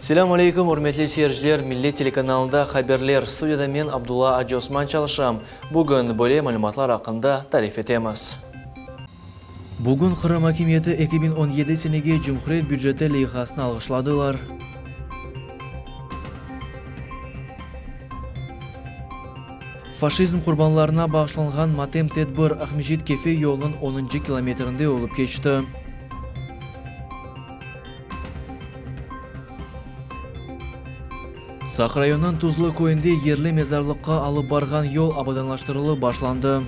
Selâm aleyküm, ürmetli seyirciler, Millet telekanalında haberler, studiyada men, Abdulla Acıosman çalışam. Bugün böyle malümatlar aqqında tarif etemiz. Bugün Qırım akimiyeti 2017 senege cumhuriyet büceti leyhasını alğışladılar. Faşizm qurbanlarına bağışlanğan matem tedbir Aqmescit-Kefe yolunıñ onuncı kilometrinde olıp keçti. Saq rayonınıñ Tuzlı köyünde yerli mezarlıqqa alıp barğan yol abadanlaştırılıp başlandı.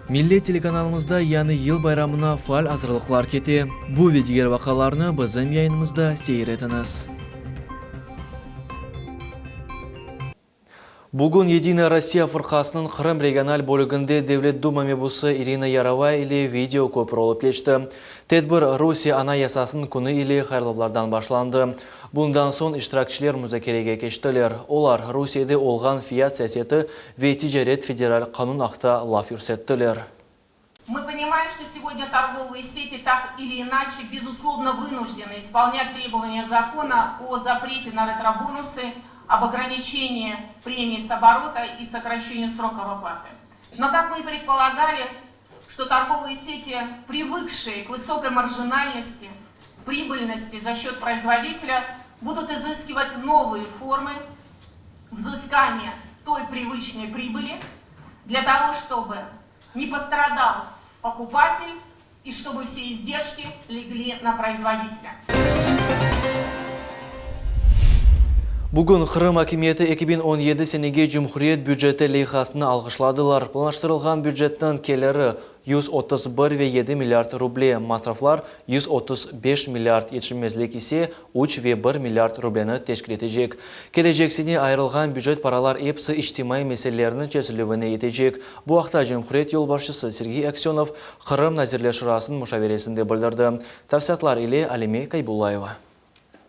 Millet telekanalımızda Yañı yıl bayramına faal azırlıqlar kete. Bu ve diger vaqalarnı bizim yayınımızda seyir etiñiz. Bugün Yedinaya Rossiya fırqasınıñ Qırım regional bölüginde Devlet Duma mebusı İrina Yarovaya ile video köpür olıp keçti. Tedbir Rusiye Anayasasınıñ künü ile hayırlavlardan başlandı. Bundan soñ iştirakçiler muzakerege keçtiler. Olar Rusiyede olğan fiyat siyaseti ve ticaret federal qanun aqta laf yürsettiler. Мы понимаем, что сегодня торговые сети так или иначе, безусловно, вынуждены исполнять требования закона о запрете на ретробонусы, об ограничении премии с оборота и сокращению сроков оплаты. Но, как мы и предполагали, что торговые сети, привыкшие к высокой маржинальности, прибыльности за счет производителя, будут изыскивать новые формы взыскания той привычной прибыли для того, чтобы не пострадал покупатель и чтобы все издержки легли на производителя. Bugün Qırım akimiyeti 2017 senege cumhuriyet büceti leyhasını alğışladılar. Planlaştırılğan bücetniñ keliri, 131 ve 7 milliard ruble, masraflar, 135 milliard, yetişmemezlik ise, 3 ve 1 milliard rubleni teşkil etecek. Kelecek sene ayırılğan bücet paralar episi içtimaiy meselelerniñ çezilüvine yetecek. Bu aqta cumhuriyet yolbaşçısı Sergey Aksönov Qırım Nazirler Şurasınıñ muşaveresinde bildirdi. Tafsilâtlar ile Alime Kaybullayeva.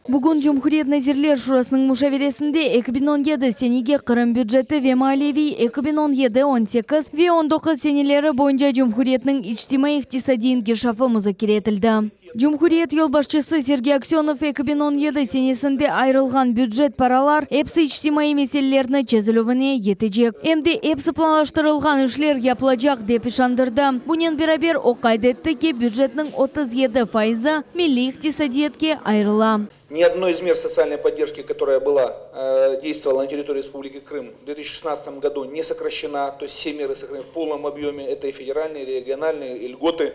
Bugün Cumhuriyet Nazirler Şurasınıñ muşaveresinde 2017 senege Qırım büceti ve maliyeviy 2017, 18 ve 19 seneleri boyunca cumhuriyetniñ içtimaiy-iqtisadiy inkişafı muzakere etildi. Cumhuriyet yolbaşçısı Sergey Aksönov 2017 senesinde ayırılğan bücet paralar episi içtimaiy meselelerni çezilüvine yetecek, em de episi planlaştırılğan işler yapılacaq, dep işandırdı. Bunen beraber o qayd etti ki, bücetniñ 37 fayızı milliy iqtisadiyatke ayırıla. Ни одной из мер социальной поддержки, которая была, действовала на территории Республики Крым в 2016 году, не сокращена. То есть все меры сохранены в полном объеме. Это и федеральные, и региональные, и льготы.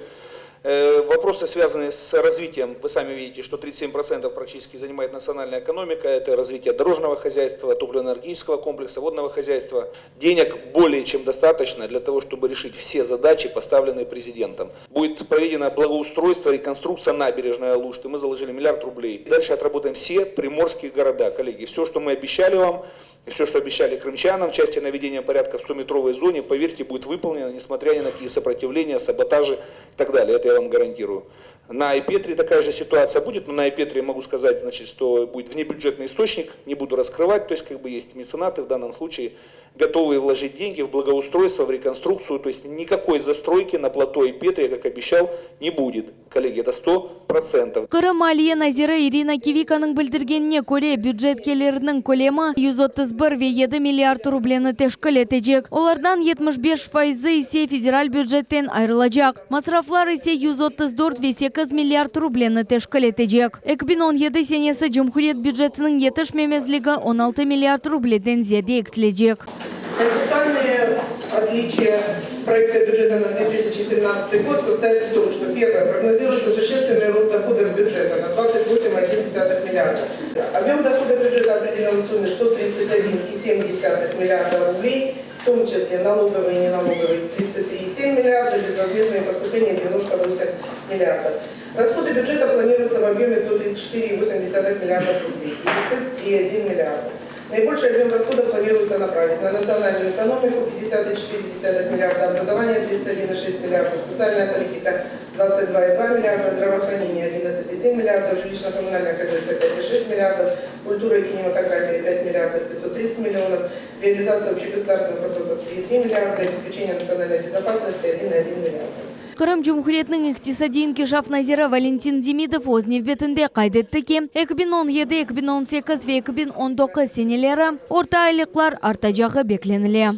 Вопросы, связанные с развитием, вы сами видите, что 37% практически занимает национальная экономика. Это развитие дорожного хозяйства, топливно-энергетического комплекса, водного хозяйства. Денег более чем достаточно для того, чтобы решить все задачи, поставленные президентом. Будет проведено благоустройство, реконструкция набережной Алушты. Мы заложили миллиард рублей. Дальше отработаем все приморские города, коллеги. Все, что мы обещали вам, все, что обещали крымчанам в части наведения порядка в 100-метровой зоне, поверьте, будет выполнено, несмотря ни на какие сопротивления, саботажи и так далее. Это я вам гарантирую. На Айпетре такая же ситуация будет, но на Айпетре могу сказать, значит, что будет внебюджетный источник, не буду раскрывать, то есть как бы есть меценаты в данном случае, готовые вложить деньги в благоустройство, в реконструкцию, то есть никакой застройки на плато Айпетре, как обещал, не будет. Коллеги, это 100%. Qırım maliye naziri İrina Kivikanıñ bildirgenine köre, bücet keliriniñ kölemi 131 ve 7 milliard rubleni teşkil etecek. Olardan 75 fayızı ise federal bücetten ayırılacaq. Masraflar ise 134 ve 8 milliard rubleni teşkil etecek. 2017 senesi cumhuriyet bücetiniñ yetişmemezligi 16 milliard rubleden ziyade eksilecek. Концептуальные отличия проекта бюджета на 2017 год состоят в том, что первое, прогнозируется существенный рост доходов бюджета на 28,1 миллиарда. Объем доходов бюджета определен в сумме 131,7 миллиарда рублей, в том числе налоговые и неналоговые 33,7 миллиарда, безвозмездные поступления 98 миллиардов. Расходы бюджета планируются в объеме 134,8 миллиардов рублей, дефицит 3,1 миллиарда. Наибольший объем расходов планируется направить на национальную экономику 50,4 миллиарда, образование 31,6 миллиардов, социальная политика 22,2 миллиарда, здравоохранение 11,7 миллиардов, жилищно-коммунальное хозяйство 5,6 миллиардов, культура и кинематография 5 миллиардов 530 миллионов, реализация общегосударственных вопросов 3,3 миллиарда, обеспечение национальной безопасности 1,1 миллиарда. Qırım Cumhuriyetiniñ iqtisadiy inkişaf naziri Valentin Demidov öz nevbetinde qayd etti ki, 2017, 2018 ve 2019 seneleri orta aylıqlar artacağı beklenile.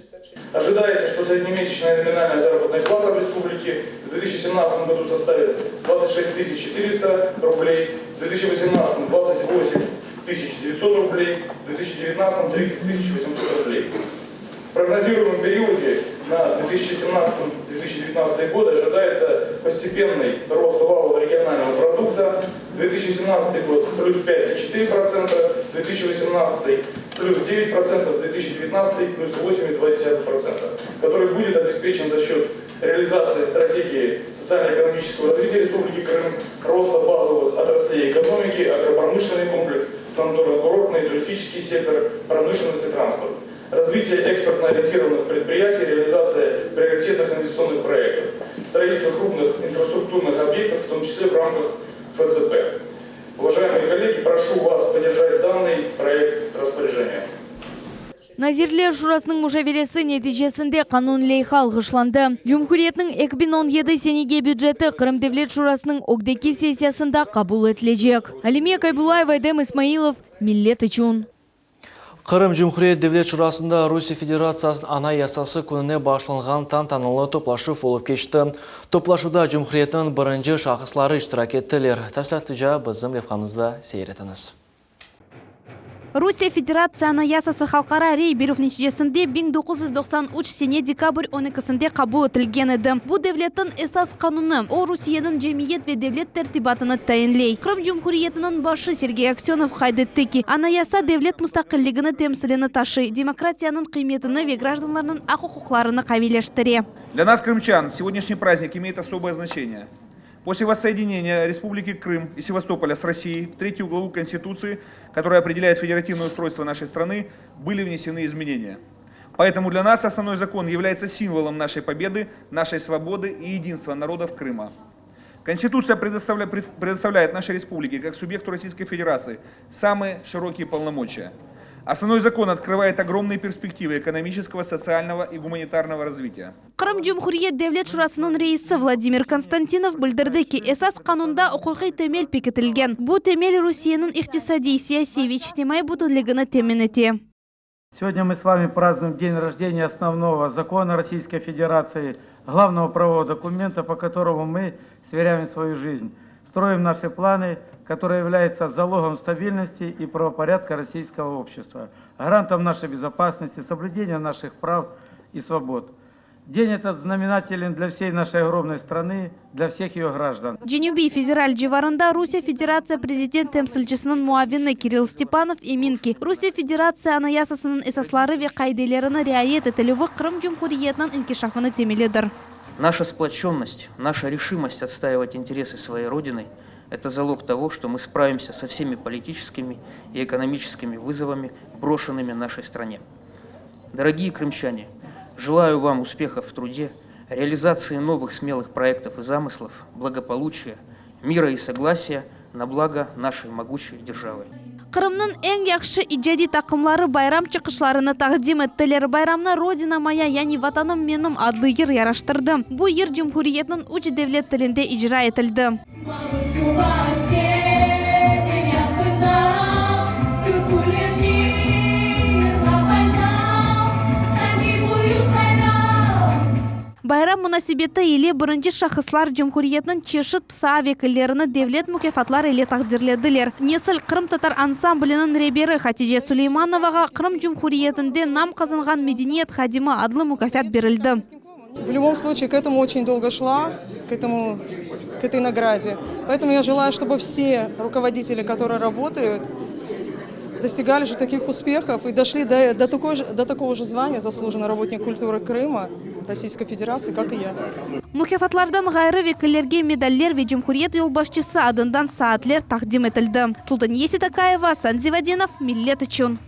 Ожидается, что среднемесячная номинальная заработная плата в республике в 2017 году составит 26 400 рублей, в 2018 28 900 рублей, в 2019 30 800 рублей. В прогнозируемом периоде на 2017-2019 годы ожидается постепенный рост валового регионального продукта. 2017 год плюс 5,4%, 2018 плюс 9%, 2019 плюс 8,2%, который будет обеспечен за счет реализации стратегии социально-экономического развития Республики Крым, роста базовых отраслей экономики, агропромышленный комплекс, санаторно-курортный, туристический сектор, промышленность и транспорт, развитие экспортно ориентированных предприятий, реализация приоритетных инвестиционных проектов, строительство крупных инфраструктурных объектов, в том числе в рамках ФЦП. Уважаемые коллеги, прошу вас поддержать данный проект распоряжения. Nazirler Şurasınıñ muşaveresi neticesinde qanun leyha alğışlandı. Cumhuriyetniñ 2017 senege büceti Qırım Devlet Şurasınıñ ögdeki sessiyasında qabul etilecek. Alime Kaybullayeva, Edem İsmailov, Millet içün. Qırım Cumhuriyet Devlet Şurasında Rusiye Federatsiyasınıñ Anayasası kününe bağışlanğan tantanalı toplaşuv olıp keçti. Toplaşuvda Cumhuriyetniñ birinci şahısları iştirak ettiler. Tafsilâtlıca bizim levhamızda seyir etiñiz. Rusiye Federatsiya Anayasası halqara rey berüv neticesinde 1993 sene dekabr 12-sinde qabul etilgen edi. Bu devletniñ esas qanunı, o Rusiyeniñ cemiyet ve devlet tertibatını tayinley. Qırım Cumhuriyetiniñ başı Sergey Aksönov qayd etti ki, Anayasa devlet mustaqilligini temsilini taşıy, demokratiyanıñ qıymetini ve grajdanlarnıñ aq-uquqlarını qaviyleştire. Для нас, крымчан, сегодняшний праздник имеет особое значение. После воссоединения Республики Крым и Севастополя с Россией в третью главу Конституции, которая определяет федеративное устройство нашей страны, были внесены изменения. Поэтому для нас основной закон является символом нашей победы, нашей свободы и единства народов Крыма. Конституция предоставляет нашей республике, как субъекту Российской Федерации, самые широкие полномочия. Основной закон открывает огромные перспективы экономического, социального и гуманитарного развития. Qırım Cumhuriyet Devlet Şurasınıñ reisi Vladimir Konstantinov bildirdi ki, esas qanunda uquqiy temel pekitilgen. Bu temel Rusiyeniñ iqtisadiy, siyasiy ve içtimaiy bütünligini temin ete. Сегодня мы с вами празднуем день рождения основного закона Российской Федерации, главного правового документа, по которому мы сверяем свою жизнь, строим наши планы, которые являются залогом стабильности и правопорядка российского общества, гарантом нашей безопасности, соблюдения наших прав и свобод. День этот знаменателен для всей нашей огромной страны, для всех ее граждан. Cenübiy federal civarında Rusiye Federatsiya prezident temsilcisiniñ muavini Kirill Stepanov emin ki, Rusiye Federatsiya Anayasasınıñ esasları ve qaidelerini riayet etilüvi Qırım Cumhuriyetiniñ inkişafınıñ temelidir. Наша сплоченность, наша решимость отстаивать интересы своей Родины – это залог того, что мы справимся со всеми политическими и экономическими вызовами, брошенными нашей стране. Дорогие крымчане, желаю вам успехов в труде, реализации новых смелых проектов и замыслов, благополучия, мира и согласия на благо нашей могучей державы. Qırımnıñ eñ yahşı icadiy taqımları bayram çıqışlarını taqdim ettiler. Bayramnı Rodina moya, yani Vatanım menim adlı yır yaraştırdı. Bu yır cumhuriyetniñ üç devlet tilinde icra etildi. Bayram munasebeti ile birinci şahıslar cumhuriyetniñ çeşit saa vekillerini devlet mukâfatlar ile taqdirlediler. Nesil qırımtatar ansambliniñ reberi Hatice Suleymanovağa Qırım Cumhuriyetinde nam qazanğan medeniyet hadimi adlı mukâfat berildi. В любом случае, к этому очень долго шла, к, этому, к этой награде. Поэтому я желаю, чтобы все руководители, которые работают, достигали же таких успехов и дошли до, до, такой же, до такого же звания заслуженный работник культуры Крыма, Российской Федерации, как и я. Mukâfatlardan ğayrı vekillerge medaller ve cumhuriyet yolbaşçısı adından saatler taqdim etildi. Sultaniye Seytakayeva, Asan Zivadinov, Millet içün.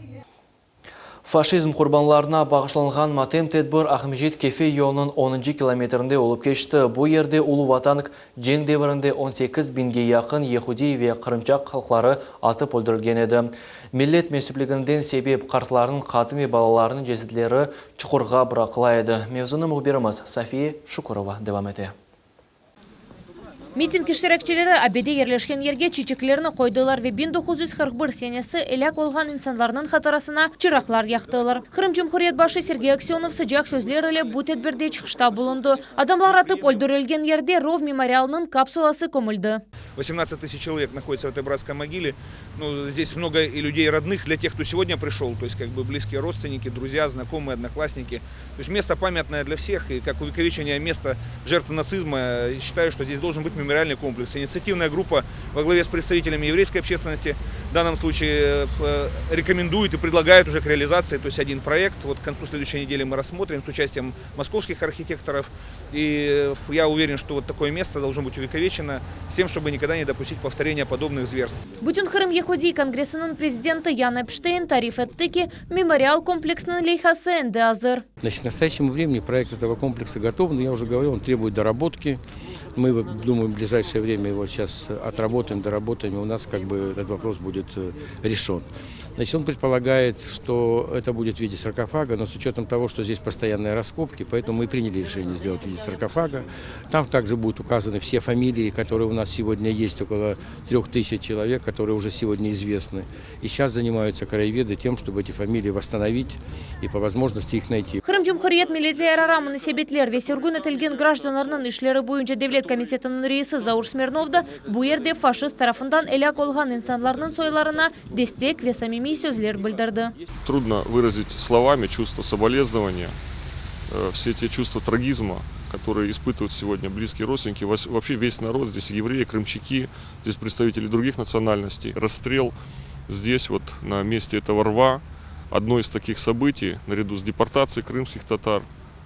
Faşizm qurbanlarına bağışlanğan matem tedbir Aqmescit-Kefe yolunıñ onuncı kilometrinde olıp keçti. Bu yerde Ulu Vatan cenk devirinde 18 biñge yaqın yehudiy ve qırımçaq halqları atıp öldürilgen edi. Millet mensüpliginden sebep qartlarnıñ, qadın ve balalarnıñ cesetleri çuqurğa bıraqıla edi. Mevzunı mühbirimiz Safiye Şukurova devam ete. Miting iştirakçileri abide yerleşken yerge çiçeklerni qoydılar ve 1941 senesi elâk olğan insanlarnıñ hatırasına çıraqlar yaqtılar. Qırım Cumhuriyet başı Sergey Aksönov sıcaq sözler ile bu tedbirde çıqışta bulundı. Adamlar atıp öldürilgen yerde rov memorialınıñ kapsulası kömüldi. 18 тысяч человек находится в этой братской могиле. Ну, здесь много и людей родных для тех, кто сегодня пришел, то есть как бы близкие родственники, друзья, знакомые, одноклассники. То есть место памятное для всех, и как увековечение места жертв нацизма, считаю, что здесь должен быть мемориальный комплекс. Инициативная группа во главе с представителями еврейской общественности в данном случае э, рекомендует и предлагает уже к реализации, то есть один проект. Вот к концу следующей недели мы рассмотрим с участием московских архитекторов. И я уверен, что вот такое место должно быть увековечено с тем, чтобы никогда не допустить повторения подобных зверств. Bütünqırım yehudiy kongressiniñ prezidenti Yan Epşteyn tarif etti ki, memorial kompleksiniñ leyhası endi azır. Значит, к настоящему времени проект этого комплекса готов, но я уже говорил, он требует доработки. Мы думаем, в ближайшее время его сейчас отработаем, доработаем, и у нас как бы этот вопрос будет э, решен. Значит, он предполагает, что это будет в виде саркофага, но с учетом того, что здесь постоянные раскопки, поэтому мы приняли решение сделать в виде саркофага. Там также будут указаны все фамилии, которые у нас сегодня есть, около 3000 человек, которые уже сегодня известны. И сейчас занимаются краеведы тем, чтобы эти фамилии восстановить и по возможности их найти. Qırım Cumhuriyet milletlerara munasebetler ve sürgün etilgen grajdanlarnıñ işleri boyunca devlet komitetiniñ reisi Zaur Smirnov da bu yerde faşist tarafından elâk olğan insanlarnıñ soylarına destek ve samimiy sözler bildirdi. Трудно выразить словами чувство соболезнования, э, все те чувства трагизма, которые испытывают сегодня близкие родственники, вообще весь народ, здесь евреи, крымчаки, здесь представители других национальностей. Расстрел здесь вот на месте этого рва, одно из таких событий, наряду с депортацией крымских татар,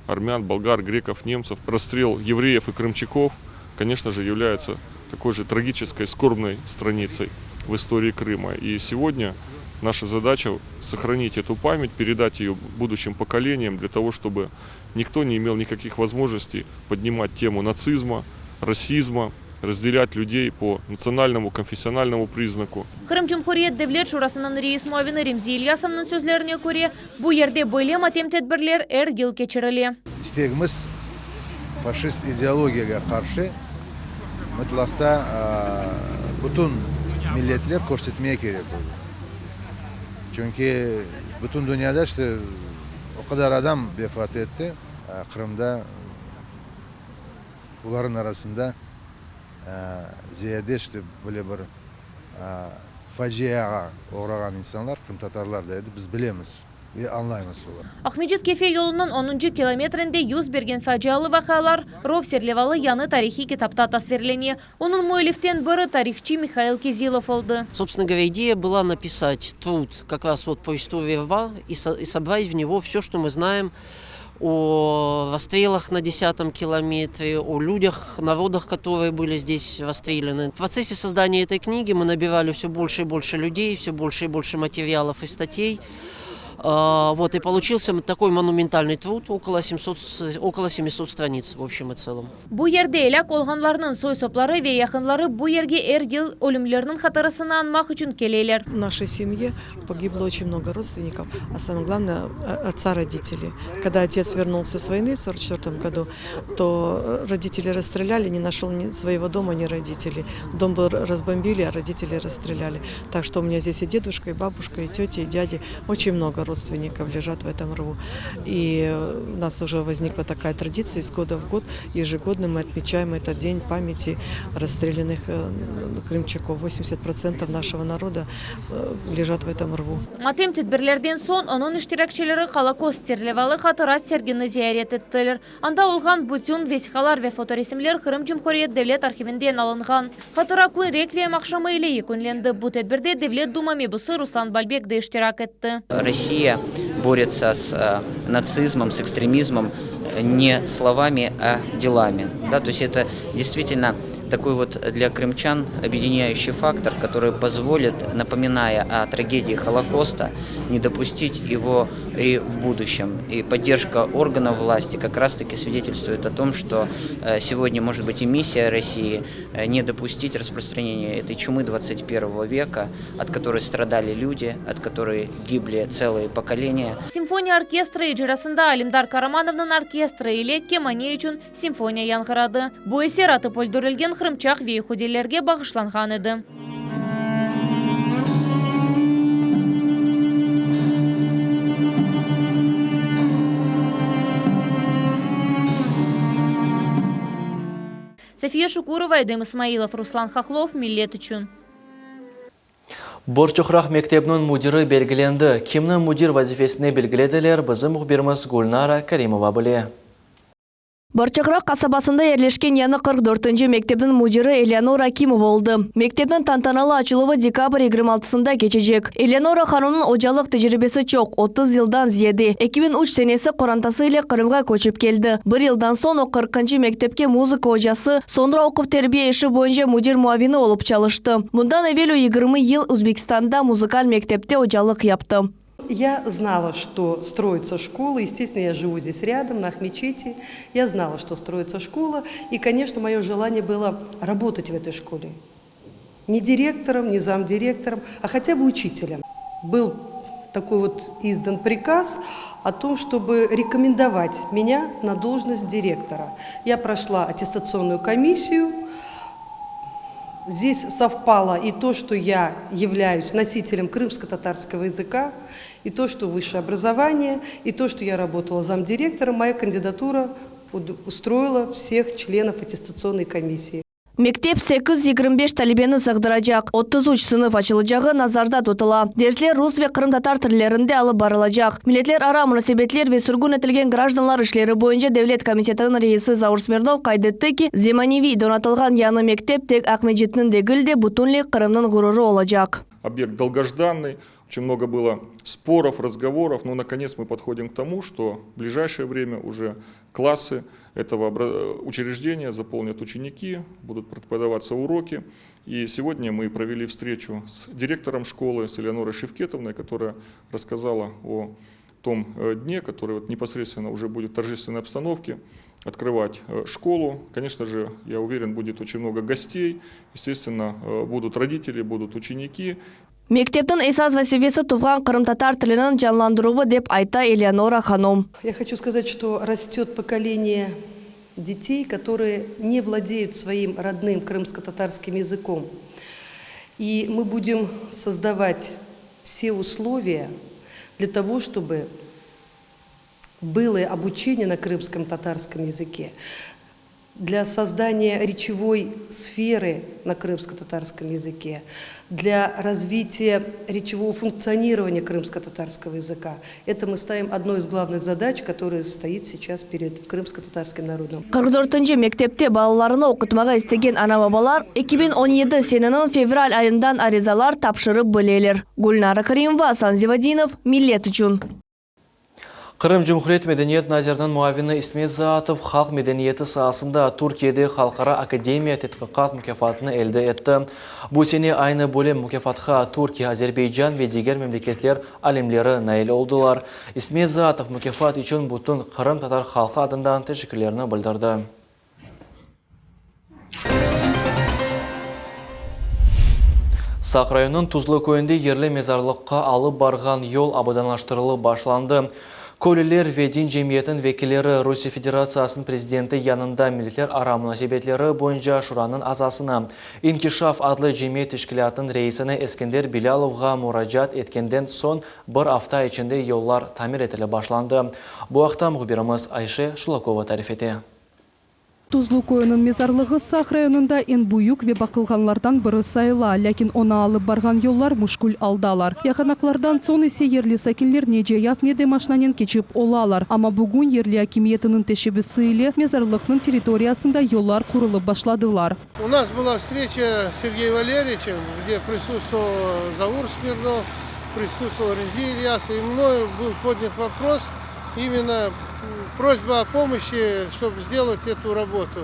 армян, болгар, греков, немцев, расстрел евреев и крымчаков, конечно же, является такой же трагической, скорбной страницей в истории Крыма. И сегодня наша задача сохранить эту память, передать ее будущим поколениям для того, чтобы никто не имел никаких возможностей поднимать тему нацизма, расизма, разделять людей по национальному, конфессиональному признаку. Qırım Cumhuriyet Devlet Şurasınıñ reis muavini Remzi İlyasovnıñ sözlerine köre, bu yerde böyle matem tedbirler er yıl keçirile. İstegimiz faşist ideologiyağa qarşı mıtlaqta bütün milletler körsetmege kerek oldı. Çünki bütün dünyada işte o qadar adam vefat etti, Qırımda olarnıñ arasında ziyade işte böyle bir faciağa oğrağan insanlar qırımtatarlar da edi, biz bilemiz ve añlaymız olarnı. Aqmescit Kefe yolunıñ onuncı kilometrinde yüz bergen facialı vaqialar Rov serlevalı yañı tarihiy kitapta tasvirlene. Onıñ müelliften biri tarihçı Mihail Kizilov oldı. Собственно говоря, идея была написать труд как раз вот по истории рва и, со и собрать в него все, что мы знаем о расстрелах на десятом километре, о людях, народах, которые были здесь расстреляны. В процессе создания этой книги мы набирали все больше и больше людей, все больше и больше материалов и статей. Вот, и получился такой монументальный труд, около 700, около 700 страниц в общем и целом. Bu yerde elâk olğanlarnıñ soy-sopları ve yaqınları bu yerge er yıl ölümlerniñ hatırasını añmaq içün keleler. В нашей семье погибло очень много родственников, а самое главное отца родителей. Когда отец вернулся с войны в 1944 году, то родители расстреляли, не нашел ни своего дома, ни родителей. Дом был разбомбили, а родители расстреляли. Так что у меня здесь и дедушка, и бабушка, и тети, и дяди. Очень много родственников лежат в этом рву. И у нас уже возникла такая традиция, из года в год, ежегодно мы отмечаем этот день памяти расстрелянных э, крымчаков. 80% нашего народа э, лежат в этом рву. Matem tedbirlerden soñ onıñ iştirakçileri Holokost serlevalı hatıra sergini ziyaret ettiler. Anda olğan bütün vesiqalar ve fotoresimler Qırım Cumhuriyet Devlet arhivinden alınğan. Hatıra kün rekviyem aqşamı ile yekünlendi. Bu tedbirde Devlet Duma mebusı Ruslan Balbek de iştirak etti. Россия борется с э, нацизмом, с экстремизмом не словами, а делами. Да, то есть это действительно такой вот для крымчан объединяющий фактор, который позволит, напоминая о трагедии Холокоста, не допустить его и в будущем. И поддержка органов власти как раз-таки свидетельствует о том, что сегодня, может быть, и миссия России не допустить распространения этой чумы 21 века, от которой страдали люди, от которой гибли целые поколения. Simfoniya orkestri icrasında Alimdar Karamanovnıñ orkestri ile Kemane içün simfoniya yañğıradı. Bu eser atıp öldürilgen qırımçaq ve yehudiylerge bağışlanğan edi. Safiye Şukurova, Edem İsmailov, Ruslan Hahlov, Millet içün. Borçoqraq mektebiniñ müdiri belgilendi. Kimni müdir vazifesine belgilediler, bizim mühbirimiz Gülnara Kerimova bile. Borçoqraq qasabasında yerleşken yañı 44-nci mektepniñ müdiri Eleonora Akimova oldı. Mektepniñ tantanalı açıluvı dekabr 26-sında keçecek. Eleonora hanımnıñ ocalıq tecribesi çoq, 30 yıldan ziyade. 2003 senesi qorantası ile Qırımğa köçip keldi. Bir yıldan soñ o qırqıncı mektepke muzıka ocası, soñra oquv-terbiye işi boyunca müdir muavini olıp çalıştı. Bundan evel o 20 yıl Özbekistanda muzıkal mektepte ocalıq yaptı. Я знала, что строится школа. Естественно, я живу здесь рядом, на Ахмечети. Я знала, что строится школа. И, конечно, мое желание было работать в этой школе. Не директором, не замдиректором, а хотя бы учителем. Был такой вот издан приказ о том, чтобы рекомендовать меня на должность директора. Я прошла аттестационную комиссию. Здесь совпало и то, что я являюсь носителем крымско-татарского языка, и то, что высшее образование, и то, что я работала замдиректором. Моя кандидатура устроила всех членов аттестационной комиссии. Mektep 825 talebeni sığdıracaq, 33 sınıf açılacağı nazarda tutula. Dersler rus ve qırımtatar tillerinde alıp barılacaq. Milletlerara munasebetler ve sürgün etilgen grajdanlar işleri boyunca devlet komitetiniñ reisi Zaur Smirnov qayd etti ki, zemaneviy donatılğan yañı mektep tek Aqmescitniñ degil de, bütünley Qırımnıñ ğururı olacaq. Объект долгожданный, очень много было споров, разговоров, но наконец мы подходим к тому, что в ближайшее время уже классы этого учреждения заполнят ученики, будут преподаваться уроки. И сегодня мы провели встречу с директором школы, с Элеонорой Шевкетовной, которая рассказала о том э, дне, который вот непосредственно уже будет в торжественной обстановке, открывать э, школу. Конечно же, я уверен, будет очень много гостей. Естественно, э, будут родители, будут ученики. Mektepniñ esas vazifesi tuvğan qırımtatar tiliniñ canlandıruvı dep ayta Eleonora hanım. Я хочу сказать, что растет поколение детей, которые не владеют своим родным крымско-татарским языком. И мы будем создавать все условия для того, чтобы было обучение на крымском татарском языке, для создания речевой сферы на крымско-татарском языке, для развития речевого функционирования крымско-татарского языка. Это мы ставим одной из главных задач, которая стоит сейчас перед крымско-татарским народом. 44-nci mektepte balalarını oqutmağa istegen ana-babalar 2017 seneniñ fevral ayından arizalar tapşırıp bileler. Gülnara Karimova, Asan Zivadinov, Millet içün. Qırım Cumhuriyet medeniyet naziriniñ muavini İsmet Zaatov halq medeniyeti saasında Türkiyede Halqara akademiya tedqiqat mukâfatını elde etti. Bu sene aynı böyle mukâfatqa Türkiye, Azerbaycan ve diger memleketler alimleri nail oldılar. İsmet Zaatov mukâfat içün bütün qırımtatar halqı adından teşekkürlerini bildirdi. Saq rayonınıñ Tuzlu köyünde yerli mezarlıqqa alıp barğan yol abadanlaştırılıp başlandı. Köylüler ve din cemiyetiniñ vekilleri Rusiye Federatsiyasınıñ prezidenti yanında milletlerara munasebetleri boyunca şuranıñ azasına, İnkişaf adlı cemiyet teşkilâtınıñ reisini Eskender Bilâlovğa muracaat etkenden soñ bir afta içinde yollar tamir etilip başlandı. Bu aqta mühbirimiz Ayşe Şulakova tarif ete. Tuzlu köyüniñ mezarlığı Saq rayonında eñ büyük ve baqılğanlardan biri sayıla, lâkin oña alıp barğan yollar müşkül aldalar. Yağanaqlardan soñ ise yerli sakinler ne cayav, ne de maşnanen keçip olalar. Amma bugün yerli akimiyetiniñ teşebbüsi ile mezarlıqnıñ territoriyasında yollar qurulıp başladılar. У нас была встреча с Сергеем Валерьевичем, где присутствовал Заур Смирнов, присутствовал Рензи Ильясов, и мною был поднят вопрос, именно просьба о помощи, чтобы сделать эту работу.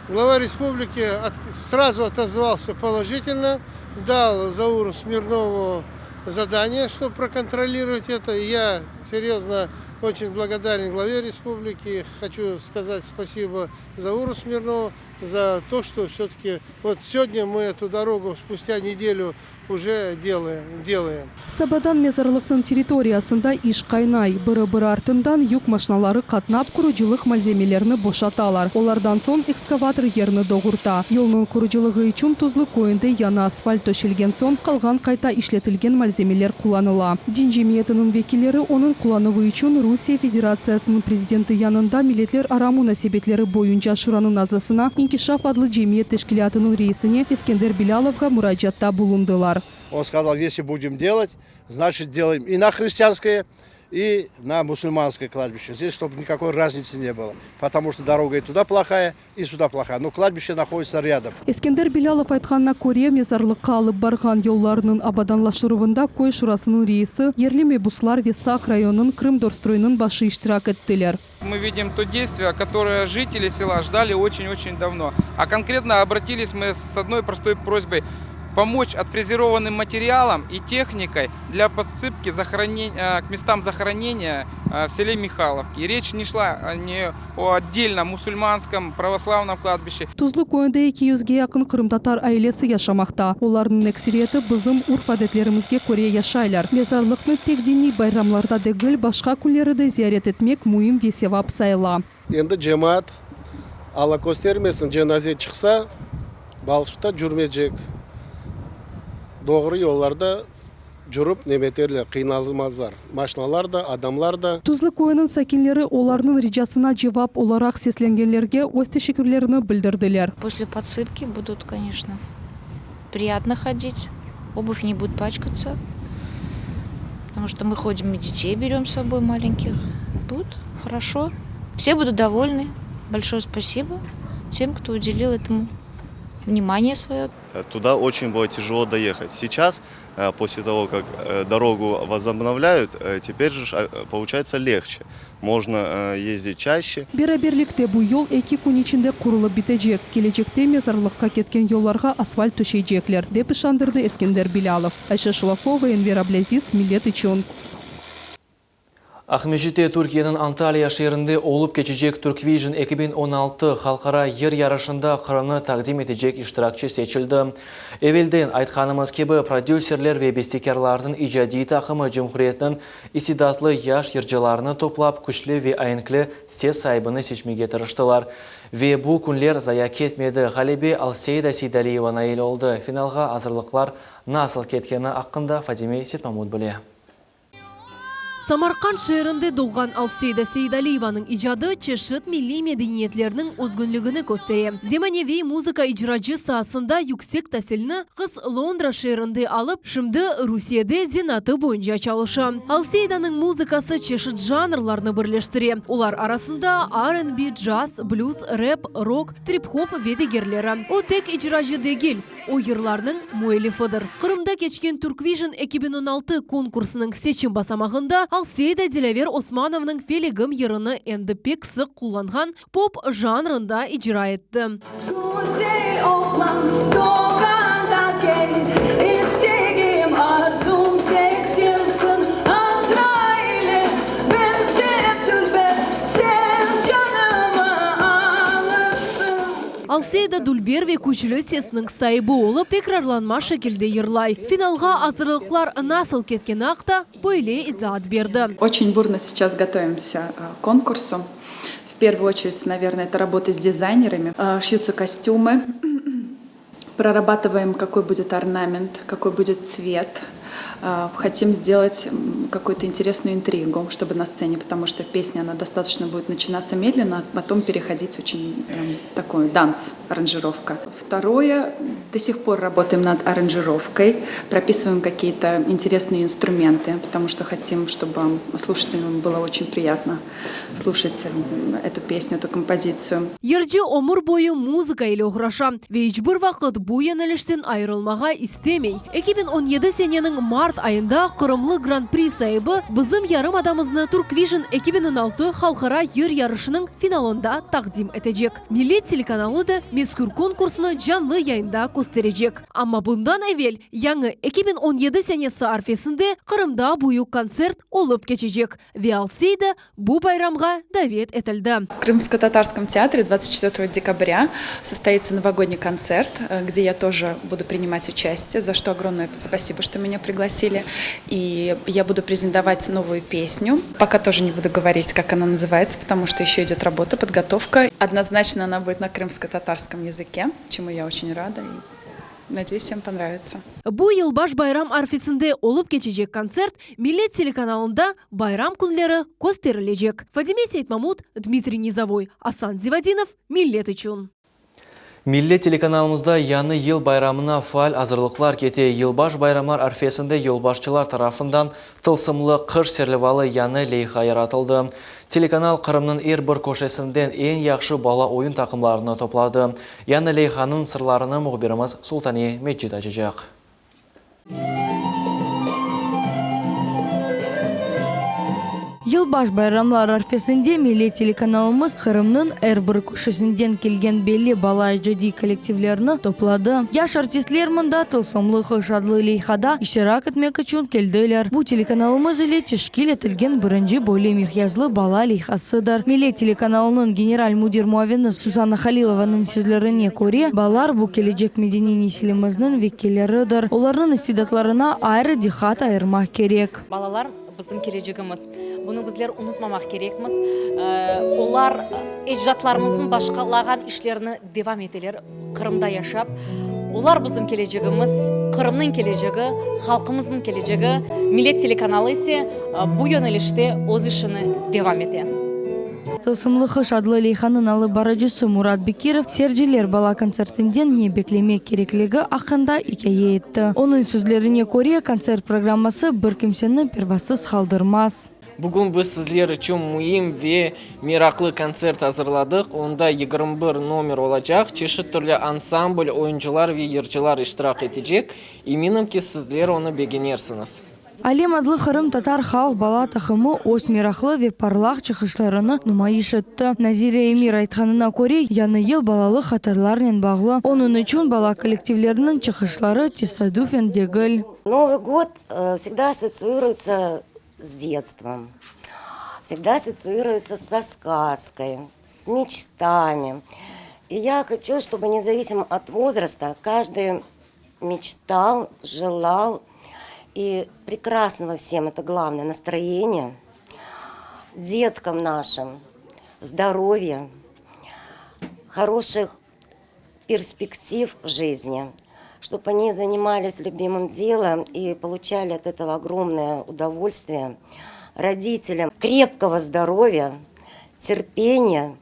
Глава республики сразу отозвался положительно, дал Зауру Смирнову. задание, чтобы проконтролировать это. И я серьезно очень благодарен главе республики. Хочу сказать спасибо Зауру Смирнову за то, что все-таки вот сегодня мы эту дорогу спустя неделю уже делаем. делаем. Sabadan mezarlıqnıñ territoriyasında iş qaynay. Biri-biri artından yük maşnaları qatnap, qurucılıq malzemelerini boşatalar. Olardan soñ ekskavator yerni doğurta. Yolnıñ qurucılığı içün Tuzlu köyünde yañı asfalt töşelgen soñ qalğan qayta işletilgen malzemeler qullanıla. Din cemiyetiniñ vekilleri onıñ qullanuvı içün Rusiye Federatsiyasınıñ prezidenti yanında Milletlerara munasebetleri boyunca şuranıñ azasına, İnkişaf adlı cemiyet teşkilâtınıñ reisine Eskender Bilâlovğa muracaatta bulundılar. On skazal, esli budem delat, znaçit delaem i na hristianskoye, i na musulmanskoye kladbişçe, zdes çtob nikakoy raznitsı ne bylo, potomu çto doroga i tuda plohaya, i süda plohaya, no kladbişçe nahoditsya ryadom. Eskender Bilâlov aytqanına köre, mezarlıqqa alıp barğan yollarnıñ abadanlaştıruvında köy şurasınıñ reisi, yerli mebuslar ve Saq rayonınıñ Krımdorstroynıñ başı iştirak ettiler. Мы видим то действие, которое жители села ждали очень-очень давно. А конкретно обратились мы с одной простой просьбой помочь отфрезерованным материалом и техникой для подсыпки захоронен... к местам захоронения в селе Михайловки. И речь не шла не о отдельном мусульманском православном кладбище. Tuzlu köyünde eki yüzge yaqın qırımtatar ailesi yaşamaqta. Olarnıñ ekseriyeti bizim urf-adetlerimizge köre yaşaylar. Mezarlıqnı tek diniy bayramlarda degil, başqa künleri de ziyaret etmek müim ve sevap sayıla. Endi cemaat, Alla köstermesin, cenaze çıqsa, balçıqta cürmecek, doğru yollarda cürip nemeterler, qıynalmazlar, maşnalar da, adamlar da. Tuzlu köyüniñ sakinleri olarnıñ ricasına cevap olaraq seslengenlerge öz teşekkürlerini bildirdiler. После podsıpki budut, koneçno, priyatno hodit, obuv ne budet paçkatsa, potomu çto mı hodim i detey berem s soboy malenkih, budet horoşo, vse budut dovolny, bolşoye spasibo tem, kto udelil etomu vnimaniye svoye. Tuda oçen bylo tâjelo doehat. Seyças, posle togo, kak dorogu vozobnovlâyut, teper je poluçayetsa legçe, mojno yezdit çaşçe. Beraberlikte bu yol eki kün içinde qurulıp bitecek. Kelecekte mezarlıqqa ketken yollarğa asfalt töşeycekler, dep işandırdı Eskender Bilâlov. Ayşe Şulakova, Enver Ablâziz, Millet içün. Aqmescitte Türkiyeniñ Antalya şeerinde olıp keçecek Turkvision 2016 halqara yır yarışında Qırımnı taqdim etecek iştirakçi seçildi. Evelden aytqanımız kibi, prodüserler ve bestekârlarnıñ icadiy taqımı cumhuriyetniñ istidatlı yaş yırcılarını toplap, küçlü ve aenkli ses saibini seçmege tırıştılar. Ve bu künler zaya ketmedi, ğalebe Alseyda Seydaliyeva nail oldı. Finalğa azırlıqlar nasıl ketkeni aqqında Fadime Sitmamut bile. Samarqand şeerinde doğğan Alseyda Seydaliyevanıñ icadı çeşit milliy medeniyetlerniñ özgünligini köstere. Zemaneviy muzıka icracı saasında yüksek tasilni qız Londra şeerinde alıp, şimdi Rusiyede zenaatı boyunca çalışa. Alseydanıñ muzıkası çeşit janrlarnı birleştire, olar arasında R&B, caz, blüz, rep, rok, trip-hop ve digerleri. O tek icracı degil. O yırlarnıñ müellifidir. Qırımda keçken Turkvision 2016 konkursınıñ seçim basamağında Alseyda Dilâver Osmanovnıñ Felegim yırını endi pek sıq qullanğan pop janrında icra etti. Güzel oğlan doğanda kel, İstegim, arzum tek sensiñ, Azraile beñzer dülber, Sen canımı alırsıñ. Alseyda dülber ve küçlü sesniñ saibi olıp, tekrarlanma şekilde yırlay. Finalğa azırlıqlar nasıl ketkeni aqta böyle izaat berdi. Oçen burno seyças gotovimsâ k konkursu. V pervuyu oçeredь, navernoe, eto rabota s dizaynerami. Şyutsâ kostümı, prorabatovaem, kakoy budet ornament, kakoy budet tsvet. Hotim sdelat kakuyu-to interesnuyu intrigu, çtoby na stsene, potomu çto pesnâ, ona dostatoçno budet naçinatsâ medlenno, a potom perehodit oçen takoy dans aranjirovka. Vtoroye, do sih por rabotaem nad aranjirovkoy, propisyvaem kakiye-to interesnıye instrumentı, potomu çto hotim, çtoby sluşatelâm bylo oçen priyatno sluşat etu pesnю, etu kompozitsiyu. Yırcı ömür boyu muzıka ile oğraşa ve iç bir vaqıt bu yönelişten ayırılmağa istemey. 2017 seneniñ. mart ayında Qırımlı Gran-pri saibi bizim yarımadamıznı Turkvision 2016 halqara yır yarışınıñ finalında taqdim etecek. Millet telekanalı da mezkür konkursnı canlı yayında kösterecek. Amma bundan evel, yañı 2017 senesi arfesinde Qırımda büyük kontsert olıp keçecek ve Alseyda bu bayramğa davet etildi. В Крымско-татарском театре 24 декабря состоится новогодний концерт, где я тоже буду принимать участие, за что огромное спасибо, что меня пригласили. И я буду презентовать новую песню. Пока тоже не буду говорить, как она называется, потому что еще идет работа, подготовка. Однозначно она будет на крымско-татарском языке, чему я очень рада и надеюсь, всем понравится. Bu yılbaş bayram arfesinde olıp keçecek kontsert Millet telekanalında bayram künleri kösterilecek. Fadime Seytmamut, Dmitriy Nizovoy, Asan Zivadinov, Millet içün. Millet telekanalımızda Yañı yıl bayramına faal azırlıqlar kete. Yılbaş bayramlar arfesinde yolbaşçılar tarafından Tılsımlı qış serlevalı yañı leyha yaratıldı. Telekanal Qırımnıñ er bir köşesinden eñ yahşı bala oyun taqımlarını topladı. Yañı leyhanıñ sırlarını mühbirimiz Sultaniye Mecit açacaq. Yılbaş bayramlar arfesinde Millet telekanalımız Qırımnıñ er bir köşesinden kelgen belli bala icadiy kollektivlerini topladı. Yaş artistler mında Tılsımlı qış adlı leyhada iştirak etmek içün keldiler. Bu telekanalımız ile teşkil etilgen birinci böyle miqyaslı bala leyhasıdır. Millet telekanalınıñ general müdir muavini Susanna Halilovanıñ sözlerine köre, balalar bu kelecek medeniy nesilimizniñ vekilleridir, olarnıñ istidatlarına ayrı diqqat ayırmaq kerek. Balalar, bizim kelecegimiz. Bunı bizler unutmamaq kerekmiz. Olar ecdatlarımıznıñ başlağan işlerini devam eteler, Qırımda yaşap. Olar bizim kelecegimiz, Qırımnıñ kelecegi, halqımıznıñ kelecegi. Millet telekanalı ise bu yönelişte öz işini devam ete. Tılsımlı qış adlı leyhanıñ alıp barıcısı Murat Bekirov Serciler bala kontsertinden ne beklemek kerekligi aqqında ikâye etti. Onıñ sözlerine köre, kontsert programması bir kimseni pervasız qaldırmaz. Bugün biz sizler içün müim ve meraqlı kontsert azırladıq. Onda 21 nomer olacaq, çeşit türlü ansambl, oyuncılar ve yırcılar iştirak etecek. Eminim ki, sizler onı begenersiñiz. Alem adlı qırımtatar halq bala taqımı öz meraqlı ve parlaq çıqışlarını numayış etti. Nazire Emir aytqanına köre, yañı yıl balalıq hatıralarnen bağlı, onıñ içün bala kollektivleriniñ çıqışları tesadüfen degil. Novıy god vsegda assotsiiruется s detstvom, vsegda assotsiiruется со сказкой, с мечтами. И я хочу, чтобы независимо от возраста каждый Мечтал, желал и прекрасного всем, это главное, настроения, деткам нашим здоровья, хороших перспектив в жизни, чтоб они занимались любимым делом и получали от этого огромное удовольствие, родителям крепкого здоровья, терпения.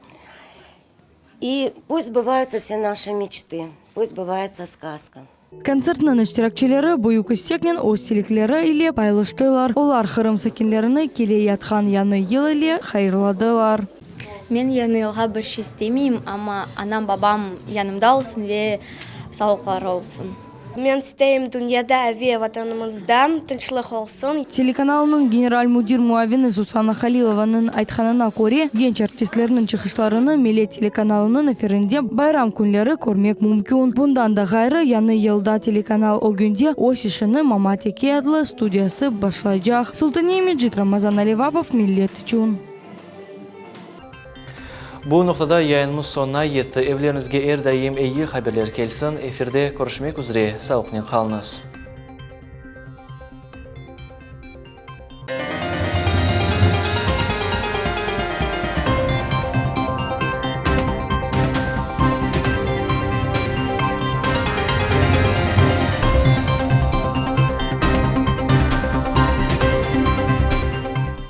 И пусть сбываются все наши мечты, пусть сбывается сказка. Kontsertniñ iştirakçileri büyük isteknen öz tilekleri ile paylaştılar. Olar Qırım sakinlerini kele yatqan Yañı yıl ile hayırladılar. Men Yañı yılğa bir şey istemeyim, amma anam, babam yanımda olsun ve sağlıqları olsun. Men isteyim dünyada ve Vatanımızda tınçlıq olsun. Telekanalnıñ general müdir muavini Susanna Halilovanıñ aytqanına köre, genç artistlerniñ çıqışlarını Millet telekanalınıñ efirinde bayram künleri körmek mümkün. Bundan da ğayrı, yañı yılda telekanal ögünde öz işini Mama Teke adlı studiyası başlaycaq. Sultaniye Mecit, Ramazan Alivapov, Millet içün. Bu noqtada yayınımız soñuna yetti. Evleriñizge er daim eyi haberler kelsin. Efirde körüşmek üzre, sağlıqnen qalıñız.